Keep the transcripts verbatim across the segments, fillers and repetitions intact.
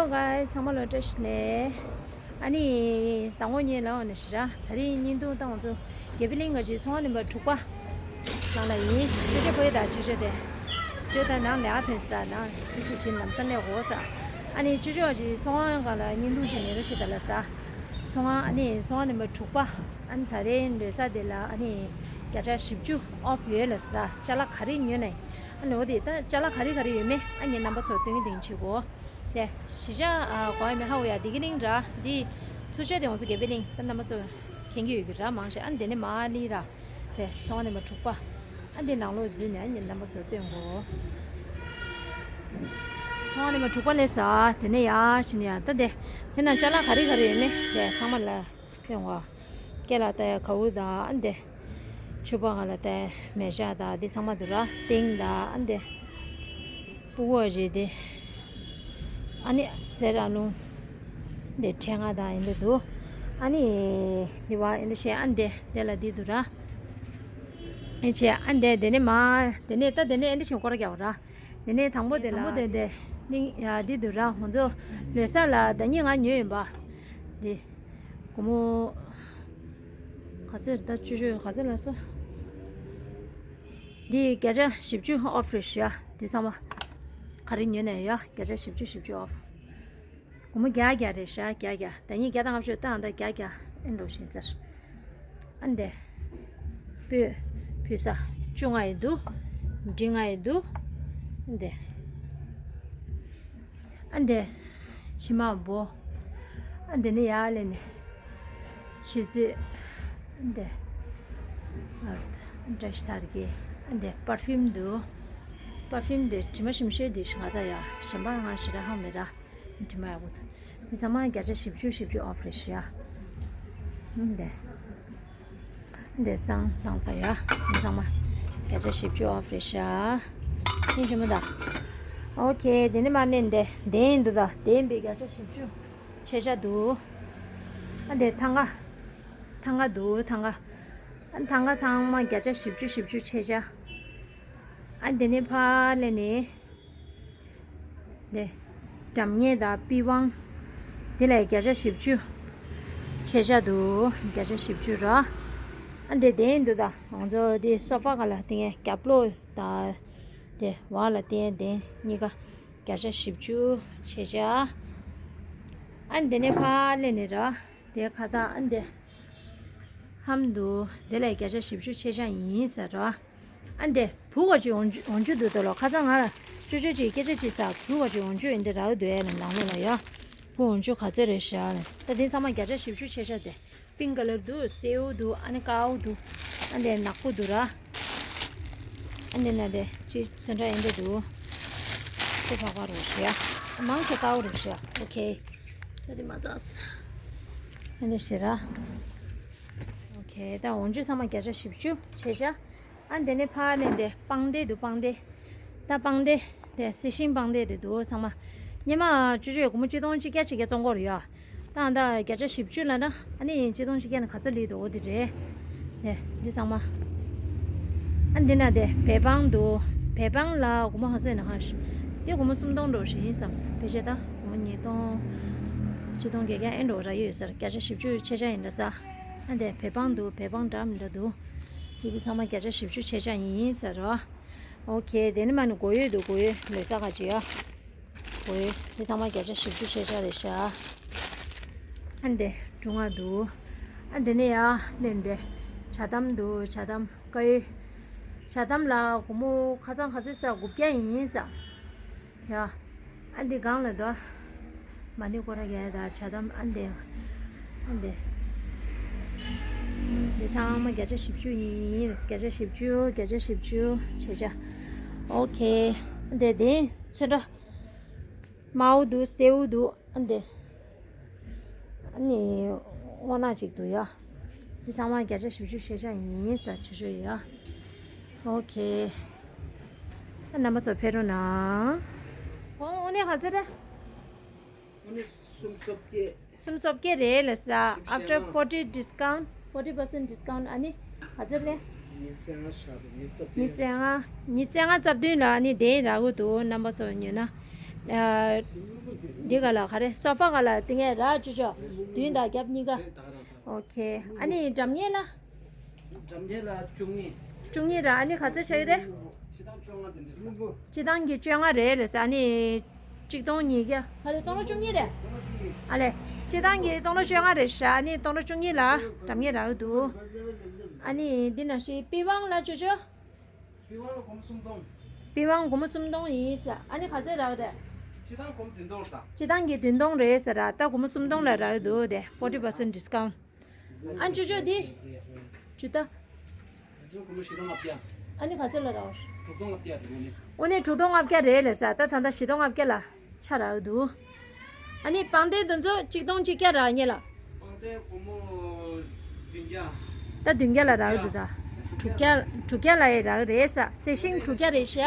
Guys, ཚང་མ་ལ་བཀྲ་ཤིས་བདེ་ལེགས། ཨ་ནི་དང་པོ་ཉིད་ལ་འོ་ནི་ཞེ་དྲག་ད་རིང་བརྙན་ཐུང་བཏང་བ་ཚོ་དགེ་འཕེལ་གླིང་ག་ཅིག་ཚོང་ཁང་ནུམ་པ་དྲུག་པ་ནང་ལ་ཡིན། ཆུ་ཆེ་ཕོ་ཡི་དང་ཆུ་ཆེ་དེ་ཆུ་དང་ནང་ལས་ཨ་ཐོན་ས་ནང་དེ་ཞིག་ཕྱིན་ལམ་སང་ལས་འོ་ས། ཨ་ནི་ཆུ་ཆེ་བ་ཅིག་ཚོང་ཁང་ག་ལ་བརྙན་ཐུང་ཅིག་ནས་རོ་ཞིག་ད་ལ་ས། ཚོང་ཁང་ཨ་ནི་ཚོང་ཁང་ནུམ་པ་དྲུག་པ། ཨ་ནི་ད་རེས་ལོས་ས་དེ་ལ་ཨ་ནི་བརྒྱ་ཆ་བཞི་བཅུ་ཨོཕ་ཡོད་ལ་ས། ཅ་ལག་ག་རེ་ཉོས་ནས་ཨ་ནི་འོ་དེ་ད་ཅ་ལག་ག་རེ་ག་རེ་ཡོད་མེད་ཨ་ནི་རྣམ་པ་ཚོ་སྟོན་གི་དེ་ཡིན་ཆེ་གོ། དེ་གཞིས་ཆགས་ཨ་གོ་ཡ་མེ་ཧ་འོ་ཡ་དེ་གི་གླིང་ར་དེ་ཚུར་ཤོད་དེ་ང་ཚོ་དགེ་འཕེལ་གླིང་ད་རྣམ་པ་ཚོ་མཁྱེན་གི་ཡོད་གི་ར་མང་ཤོས། ཨ་ནི་དེ་ནས་མ་ལི་ར་དེ་ཚོང་ཁང་ནུམ་པ་དྲུག་པ། ཨ་ནི་དེ་ནང་ལོགས་འཛུལ་ནས་ཨ་ནི་རྣམ་པ་ཚོ་སྟོན་གོ། ཚོང་ཁང་ནུམ་པ་དྲུག་པ་ལས་ས་དེ་ནས་ཡ་ཤི་ནི་ཡ་ད་དེ་དེ་ནང་ཅ་ལག་ག་རེ་ག་རེ་ཡོད་མེད་དེ་ཚང་མ་ལ་སྟོན་གོ། སྐེ་ལ་ལྟ་ཡ་གའུ་དང་ཨ་འདི། ཕྱུ་པ་ང་ལ་ལྟ་ཡ་མེ་ཤ་དང་འདི་ཚང་མ་འདུག་ར། ཏིང་དང་ཨ་འདི། སྤུ་གུ་བ་ཞིག་འདི། ཨ་ནི་སེར་ཨ་ལུང་། འདི་ཕྲེང་ང་དང་ཨེ་འདི་འདུག་ཨ་ནི་འདི་བ་ཨེ་འདི་བཤད་ཨ་འདི་འདི་ལ་འདི་འདུག་ར། ཨེ་ཆེ་ཨ་འདི་འདི་ནི་མ། འདི་ནི་ད་འདི་ནི་ཨེ་འདི་བཞིན་སྐོར་རྒྱག་ར། འདི་ནི་དང་པོ་འདི་ལ་དང་པོ་འདི་འདི་ནི་ཡ་འདི་འདུག་ར། ང་ཚོ་ལོས་ས་ལ་ཟླ་ཉིན་ང་ཉོས་ཡིན་པ། འདི། སྒོར་མོ། ག་ཚོད་རེད་ད་བཅུ་བཅུ་ག་ཚོད་ལ་སོ། འདི་བརྒྱ་ཆ་བཞི་བཅུ་ཨོཕ་རེད་ཤག་འདི་ཚང་མ། ག་རེ་ཉོས་ནས་ཡ་བརྒྱ་ཆ་བཞི་བཅུ་བཞི་བཅུ་ཨོཕ། སྒོར་མོ་བརྒྱ་བརྒྱ་རེད་ཤག་བརྒྱ་བརྒྱ་ད་ཉིན་བརྒྱ་དང་ལྔ་བཅུ་བཏང་ད་བརྒྱ་བརྒྱ་ཨེ་འགྲོ་བཞིན་ཚར། ཨ་འདི། སྤོས། ཕུལ་ས། བཅོ་ལྔ་ཡི་འདུག་འབྲིང་ལྔ་ཡི་འདུག་ཨ་འདི། ཨ་འདི། ཕྱེ་མར་བོ། ཨ་འདི་ནི་ཡར་ལེན་ནི། ཆུ་ཚོད། ཨ་འདི། ཨ་འདྲ་ཞིག་ཐར་གི། ཨ་འདི་པར་ཕིའུམ་འདུག་པར་ཕིའུམ་འདི་དྲི་མ་ཞིམ་ཤོས་འདི་ཞིག་ང་ད་ཡ་གཞན་པ་ང་ཞེ་དྲག་ཧ་མི་ར། དྲི་མ་ཡག་པོ་འདུག་འདི་ཚང་མ་བརྒྱ་ཆ་བཞི་བཅུ་བཞི་བཅུ་ཨོཕ་རེད་ཤག་ཨ་འདི། འདི་སང་བཏང་ས་ཡ། འདི་ཚང་མ་བརྒྱ་ཆ་བཞི་བཅུ་ཨོཕ་རེད་ཤག་ཡིན་ཞིམ་པོ་ད། ཨོ་ཁེ། དེ་ནི་མ་ནི་འདི་འདི་ཡིན་འདུག་ད་འདི་ཡིན་པའི་བརྒྱ་ཆ་བཞི་བཅུ་ཆེ་ཤ་འདུག་ཨ་འདི་ཐང་ག་ཐང་ག་འདུག་ཐང་ག་ཨ་ཐང་ག་ཚང་མ་བརྒྱ་ཆ་བཞི་བཅུ་བཞི་བཅུ་ཆེ་ཤ་ཨ་འདི་ནི་ཕ་ལེ་ནི། འདི། སྒྲ་སྙན་དང་པི་ཝང་། འདི་ལ་བརྒྱ་ཆ་བཞི་བཅུ། ཆེ་ཤ་འདུག་བརྒྱ་ཆ་བཞི་བཅུ་ར། ཨ་འདི་དེ་འདུག་ད་ང་ཚོ་འདི་སོ་ཕ་ག་ལ་བཏིང་ཡས་རྒྱབ་ལོགས་དང་། འདི་བར་ལ་བཏིང་ཡས་དེ་གཉིས་ཀ་བརྒྱ་ཆ་བཞི་བཅུ་ཆེ་ཤ། ཨ་འདི་ནས་ཕར་སླེབས་ནས་ར། དེ་ཁ་བཏགས་ཨ་འདི། ཧམ་འདུག་དེ་ལས་བརྒྱ་ཆ་བཞི་བཅུ་ཆེ་ཤ་ཡིན་ཟེར་རོ། ཨ་འདི་བུ་ག་ཅིག་འོང་རྒྱུ་འོང་རྒྱུ་འདུག་ད་ལོ། ཁ་སང་ང་ལ་ཅོ་ཅོ་ཅིག་སྐད་ཆ་ཅིག་ཟ། བུ་ག་ཅིག་འོང་རྒྱུ་ཡིན་འདི་རག་འདུག་ཨེ་ནི་ནང་ལོགས་ལ་ཡ། བུ་འོང་རྒྱུ་ག་ཚོད་རེད་ཤག་ལ། ད་འདི་ཚང་མ་བརྒྱ་ཆ་བཞི་བཅུ་ཆེ་ཤ་དེ། པིང་ཀ་ལར་འདུག་སེའུ་འདུག་ཨ་ནི་ཀའོ་འདུག་ཨ་འདི་ནག་པོ་འདུག་ར། ཨ་འདི་ན་དེ་ཅི་ཚོན་ཁྲ་ཨེ་འདི་འདུག་ཅི་ཕག་པ་རུ་ཤག་མང་ཆེ་ཀའོ་རུ་ཤག་ཨོ་ཁེ། ད་འདི་མ་ཚགས། ཨ་འདི་ཤི་ར། ཨོ་ཁེ། ད་འོང་རྒྱུ་ཚང་མ་བརྒྱ་ཆ་བཞི་བཅུ་ཆེ་ཤ། ཨ་འདི་ནས་ཕར་ནས་འདི་སྤང་སྡེ་འདུག་སྤང་སྡེ། ད་སྤང་སྡེ། དེ་སི་ཤིང་སྤང་སྡེ་རེད་འདུག་ཚང་མ། སྙེ་མ་ཅོ་ཅོ་ཡ་སྒོར་མོ་གཅིག་སྟོང་གཅིག་བརྒྱ་ཅིག་བརྒྱ་བཙོང་གི་ཡོད་རེད་ཡ། ད་ད་བརྒྱ་ཆ་བཞི་བཅུ་ལ་ན་ཨ་ནི་གཅིག་སྟོང་གཅིག་བརྒྱ་ནི་ག་ཚོད་ལི་འདུག་འོ་དེ་རེད། དེ་འདི་ཚང་མ། ཨ་འདི་ན་དེ་བལ་སྤང་འདུག་བལ་སྤང་ལ་སྒོར་མོ་ཧ་སོ་ཡིན་ན་ཧ་ཤི། དེ་སྒོར་མོ་སུམ་སྟོང་འགྲོ་ཞིག་ཡིན་བསམ། ཕལ་ཆེར་ད་སྒོར་མོ་ཉིས་སྟོང་། གཅིག་སྟོང་བརྒྱད་བརྒྱ་ཨེ་འགྲོ་ར་ཡོད་ཟེར། བརྒྱ་ཆ་བཞི་བཅུ་ཆེ་ཤ་ཡིན་འདྲ་ས། ཨ་འདི་བལ་སྤང་འདུག་བལ་སྤང་འདྲ་མི་འདྲ་འདུག་དེ་བི་ཚང་མ་བརྒྱ་ཆ་བཞི་བཅུ་ཆེ་ཤ་ཡིན་ཟེར་རོ། ཨོ་ཁེ། དེ་ནི་མ་ནི་སྒོ་ཡོད་འདུག་སྒོ་ཡོད་ལོས་ས་ག་ཅི་ཡ། སྒོ་ཡོད་དེ་ཚང་མ་བརྒྱ་ཆ་བཞི་བཅུ་ཆེ་ཤ་རེད་ཤག་ཨ་འདི་འབྲུ་ང་འདུག་ཨ་འདི་ནི་ཡ་ལེན་དེ། ཇ་དམ་འདུག་ཇ་དམ་ཀ་ཡོད། ཇ་དམ་ལ་སྒོར་མོ་ཁ་ཚང་ག་ཚོད་ས། དགུ་བརྒྱ་ཡིན་ས། ཡ། ཨ་འདི་སྒང་ལ་དོ། མ་ཎི་སྐོར་ར་རྒྱག་ཡ་ད་ཇ་དམ་ཨ་འདི། ཨ་འདི། འདི་ཚང་མ་བརྒྱ་ཆ་བཞི་བཅུ་ཡིན། བརྒྱ་ཆ་བཞི་བཅུ། བརྒྱ་ཆ་བཞི་བཅུ་ཆེ་ཆ། ཨོ་ཁེ། ཨ་འདི་འདི་ཚོན་ཁྲ། དམར་པོ་འདུག་སེར་པོ་འདུག་ཨ་འདི། ཨ་ནི་སྔོ་ནག་ཅིག་འདུག་ཡ། འདི་ཚང་མ་བརྒྱ་ཆ་བཞི་བཅུ་ཆེ་ཆ་ཡིན་ས་ཆུ་ཆུ་ཡ། ཨོ་ཁེ། ཨ་རྣམ་པ་ཚོ་ཕེབས་རོགས་གནང་། ཨོ་ཨོ་ནི་ག་ཚོད་རེད། ཨོ་ནི་སུམ་སོ་བརྒྱད། སུམ་སོ་བརྒྱད་རེད་ལ་ས། སུམ་ཤེ་after ལྔ། forty discount, forty percent discount ཨ་ནི་ག་ཚོད་རེད། ཉི་ཤུ་རྩ་བདུན། ཉི་ཤུ་རྩ་བདུན་ལ་ཨ་ནི་དེ་རག་གི་འདུག་རྣམ་པ་ཚོ་ཉོས་ན། ཨ། འདི་ག་ལ་ག་རེ་སོ་ཕ་ག་ལ་དེ་ངས་ར་ཅོ་ཅོ་མདུན་དང་རྒྱབ་གཉིས་ཀ། ཨོ་ཁེ། ཨ་ནི་འགྲམ་ཉེ་ལ། འགྲམ་ཉེ་ལ་བཅུ་གཉིས། བཅུ་གཉིས་ར། ཨ་ནི་ག་ཚོད་ཆགས་ཀྱི་རེད། སྤྱི་བཏང་བཅོ་ལྔ་དེ་འདྲ། སྤྱི་བཏང་གི་བཅོ་ལྔ་རེད་ལས་ས། ཨ་ནི་གཅིག་སྟོང་ཉིས་བརྒྱ་ཧ་ལས་སྟོང་ཕྲག་བཅུ་གཉིས་རེད། ཨ་ལས། སྤྱི་བཏང་གི་སྟོང་ཕྲག་བཅོ་ལྔ་རེད་ཤག་ཨ་ནི་སྟོང་ཕྲག་བཅུ་གཉིས་ལ་འགྲམ་ཉེ་རག་འདུག་ཨ་ནི་འདི་ན་ཤི་པི་ཝང་ལ་ཅོ་ཅོ། པི་ཝང་སྒོར་མོ་སུམ་སྟོང་། པི་ཝང་སྒོར་མོ་སུམ་སྟོང་ཡིན་ས། ཨ་ནི་ག་ཚོད་རག་རེད། སྤྱི་བཏང་སྒོར་མོ་བདུན་སྟོང་རེད་ད། སྤྱི་བཏང་གི་བདུན་སྟོང་རེད་ཟེར་ར། ད་སྒོར་མོ་སུམ་སྟོང་ལ་རག་འདུག་དེ་forty percent discount། ཨ་ཅོ་ཅོ་འདི། ཇུ་ཏ། དེ་ཚོ་སྒོར་མོ་བཞི་སྟོང་ལྔ་བརྒྱ། ཨ་ནི་ག་ཚོད་ལ་རག་དྲུག་སྟོང་ལྔ་བརྒྱ་རེད་ནི། འོ་ནི་དྲུག་སྟོང་ལྔ་བརྒྱ་རེད་ལས་ས། ད་ད་ལྟ་བཞི་སྟོང་ལྔ་བརྒྱ་ལ་ཆ་རག་འདུག་ཨ་ནི་པང་གདན་དེ་ཚོ་གཅིག་སྟོང་གཅིག་བརྒྱ་རག་ཉེ་ལ། པང་གདན་སྒོར་མོ་བདུན་བརྒྱ། ད་བདུན་བརྒྱ་ལ་རག་འདུག་ད་དྲུག་བརྒྱ། དྲུག་བརྒྱ་ལ་ཡི་རག་རེད་ས། གསེར་ཤིང་དྲུག་བརྒྱ་རེད་ཤག་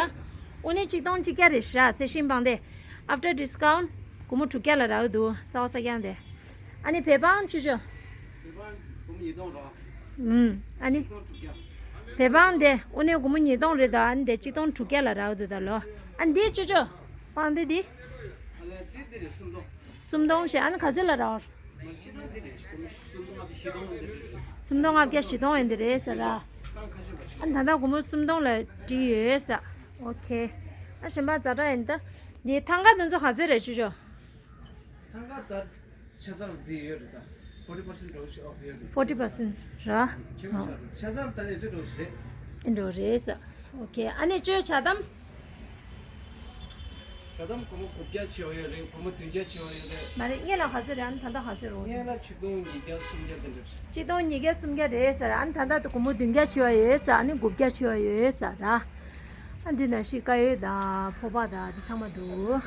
འོ་ནི་གཅིག་སྟོང་གཅིག་བརྒྱ་རེད་ཤག་གསེར་ཤིང་པང་གདན། After discount སྒོར་མོ་དྲུག་བརྒྱ་ལ་རག་འདུག་གསར་པ་གསར་རྐྱང་དེ། ཨ་ནི་བལ་པང་ཅོ་ཅོ། བལ་པང་སྒོར་མོ་ཉིས་སྟོང་རག་ཨུམ། ཨ་ནི་ཉིས་སྟོང་དྲུག་བརྒྱ། བལ་པང་དེ་དངོས་གནས་སྒོར་མོ་ཉིས་སྟོང་རེད་ད། ཨ་ནི་དེ་གཅིག་སྟོང་དྲུག་བརྒྱ་ལ་རག་འདུག་ད་ལོ། ཨ་ནི་འདི་ཅོ་ཅོ། པང་དེ་འདི། ཨ་ལས་འདི་འདི་རེད་སུམ་སྟོང་། སུམ་སྟོང་བྱས། ཨ་ནི་ག་ཚོད་ལ་རག་སྤྱི་བཏང་འདི་རེད་སྒོར་མོ་སུམ་སྟོང་ལྔ་བརྒྱ་བཞི་སྟོང་འདི་རེད། སུམ་སྟོང་ལྔ་བརྒྱ་བཞི་སྟོང་ཡིན་འདི་རེད་ཟེར་ར། ཨ་ནི་ད་ལྟ་སྒོར་མོ་སུམ་སྟོང་ལ་བསྒྲིགས་ཡོད་ས། ཨོ་ཁེ། ཨ་གཞན་པ་ཛ་དྲག་ཡིན་ད། འདི་ཐང་ག་དེ་ཚོ་ག་ཚོད་རེད་ཅོ་ཅོ། ཐང་ག་ད། ཆ་ཚང་འདི་ཡོད་རེད་ད། forty percent འགྲོ་ཞིག་ཨོཕ་ཡོད་རེད། forty percent ར། ཁྱེད་ཀྱི་ཆ་ཚང་ད་ནི་འདི་འགྲོ་ཞིག་རེད། འགྲོ་རེད་ས། ཨོ་ཁེ། ཨ་ནི་ཅོ་ཇ་དམ། ཇ་དམ་སྒོར་མོ་དགུ་བརྒྱ་ཆེ་བ་ཡོད་རེད། སྒོར་མོ་བདུན་བརྒྱ་ཆེ་བ་ཡོད་རེད། མ་རེད། སྔོན་ལ་ག་ཚོད་རེད། ཨ་ནི་ད་ལྟ་ག་ཚོད་རེད། སྔོན་ལ་ཆིག་སྟོང་ཉིས་བརྒྱ་སུམ་བརྒྱ་དེ་འདྲ་རེད། ཆིག་སྟོང་ཉིས་བརྒྱ་སུམ་བརྒྱ་རེད་ཟེར། ཨ་ནི་ད་ལྟ་དུ་སྒོར་མོ་བདུན་བརྒྱ་ཆེ་བ་ཡོད་ཟེར། ཨ་ནི་དགུ་བརྒྱ་ཆེ་བ་ཡོད་ཟེར་ར། ཨ་འདི་ན་ཤི་ཀ་ཡོད་དང་ཕོ་པ་དང་འདི་ཚང་མ་འདུག་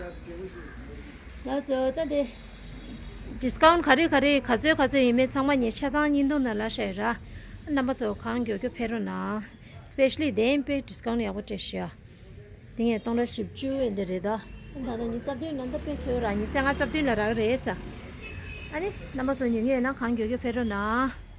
ལགས་སོ། ད་འདི་ཌི་སི་ཀའུན་ག་རེ་ག་རེ་ག་ཚོད་ག་ཚོད་ཡིན་མིན་ཚང་མ་ངས་ཆ་ཚང་བརྙན་ཐུང་ནང་ལ་བཤད་ཡོད་ར། རྣམ་པ་ཚོ་གང་མགྱོགས་མགྱོགས་ཕེབས་རོགས་གནང་། སི་པེ་ཤ་ལི་དེ་ཡིན་པས་ཌི་སི་ཀའུན་ཡག་པོ་སྤྲད་ཤག་དེ་ངས་སྟོང་ཕྲག་བཞི་བཅུ་ཡིན་དེ་རེད་ད། ད་ལྟ་ཉི་ཤུ་རྩ་བདུན་ལ་ད་དཔེ་ཁྱོད་ར་ཉི་ཤུ་རྩ་ལྔ་རྩ་བདུན་ལ་རག་རེད་ས། ཨ་ནི་རྣམ་པ་ཚོ་ཉོ་མཁན་ཡོད་ན་གང་མགྱོགས་མགྱོགས་ཕེབས་རོགས་གནང་།